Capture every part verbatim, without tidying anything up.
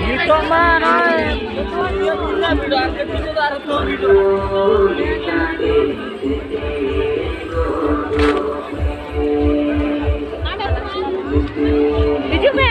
ᱱᱤᱛᱚᱜ ᱢᱟ ᱱᱚᱜᱼᱚᱭ ᱦᱤᱡᱩᱜ ᱢᱮ᱾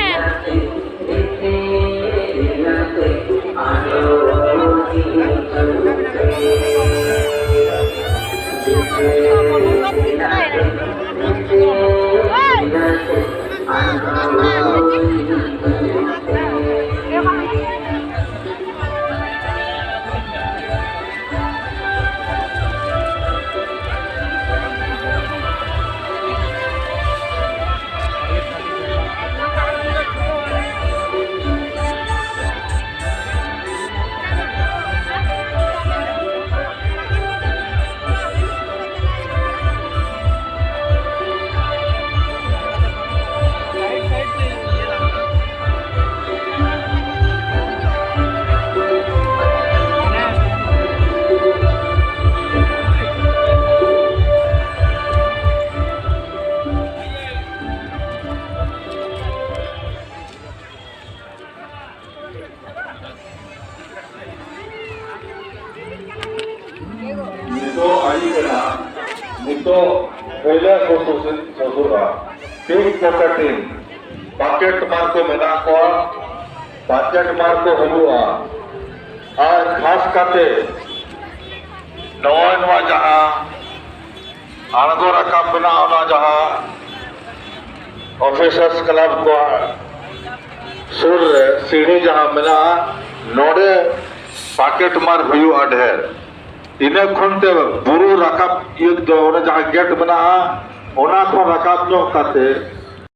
ᱱᱤᱛᱚᱜ ᱟᱹᱭᱩᱵ ᱮᱱᱟ, ᱱᱤᱛᱚᱜ ᱯᱳᱭᱞᱳ ᱠᱚ ᱥᱚᱥᱩᱨ-, ᱥᱚᱥᱩᱨᱟ᱾ ᱯᱤᱠ ᱯᱚᱠᱮᱴᱤᱝ, ᱯᱚᱠᱮᱴ ᱢᱟᱨ ᱠᱚ ᱢᱮᱱᱟᱜ ᱠᱚᱣᱟ, ᱯᱚᱠᱮᱴ ᱢᱟᱨ ᱠᱚ ᱦᱩᱭᱩᱜᱼᱟ᱾ ᱟᱨ ᱠᱷᱟᱥ ᱠᱟᱛᱮ ᱱᱚᱜᱼᱚᱭ ᱱᱚᱣᱟ ᱡᱟᱦᱟᱸ ᱟᱬᱜᱚ ᱨᱟᱠᱟᱵ ᱢᱮᱱᱟᱜᱼᱟ, ᱚᱱᱟ ᱡᱟᱦᱟᱸ ᱚᱯᱷᱤᱥᱟᱨᱥ ᱠᱞᱟᱵᱽ ᱠᱚᱣᱟᱜ ᱥᱩᱨ ᱨᱮ ᱥᱤᱲᱤ ᱡᱟᱦᱟᱸ ᱢᱮᱱᱟᱜᱼᱟ, ᱱᱚᱰᱮ ᱯᱚᱠᱮᱴ ᱢᱟᱨ ᱦᱩᱭᱩᱜᱼᱟ ᱰᱷᱮᱨ᱾ ᱤᱱᱟᱹ ᱠᱷᱚᱱ ᱛᱮ ᱵᱩᱨᱩ ᱨᱟᱠᱟᱵ ᱤᱭᱟᱹ ᱫᱚ ᱚᱱᱟ ᱡᱟᱦᱟᱸ ᱜᱮᱴ ᱢᱮᱱᱟᱜᱼᱟ, ᱚᱱᱟ ᱠᱷᱚᱱ ᱨᱟᱠᱟᱵ ᱧᱚᱜ ᱠᱟᱛᱮ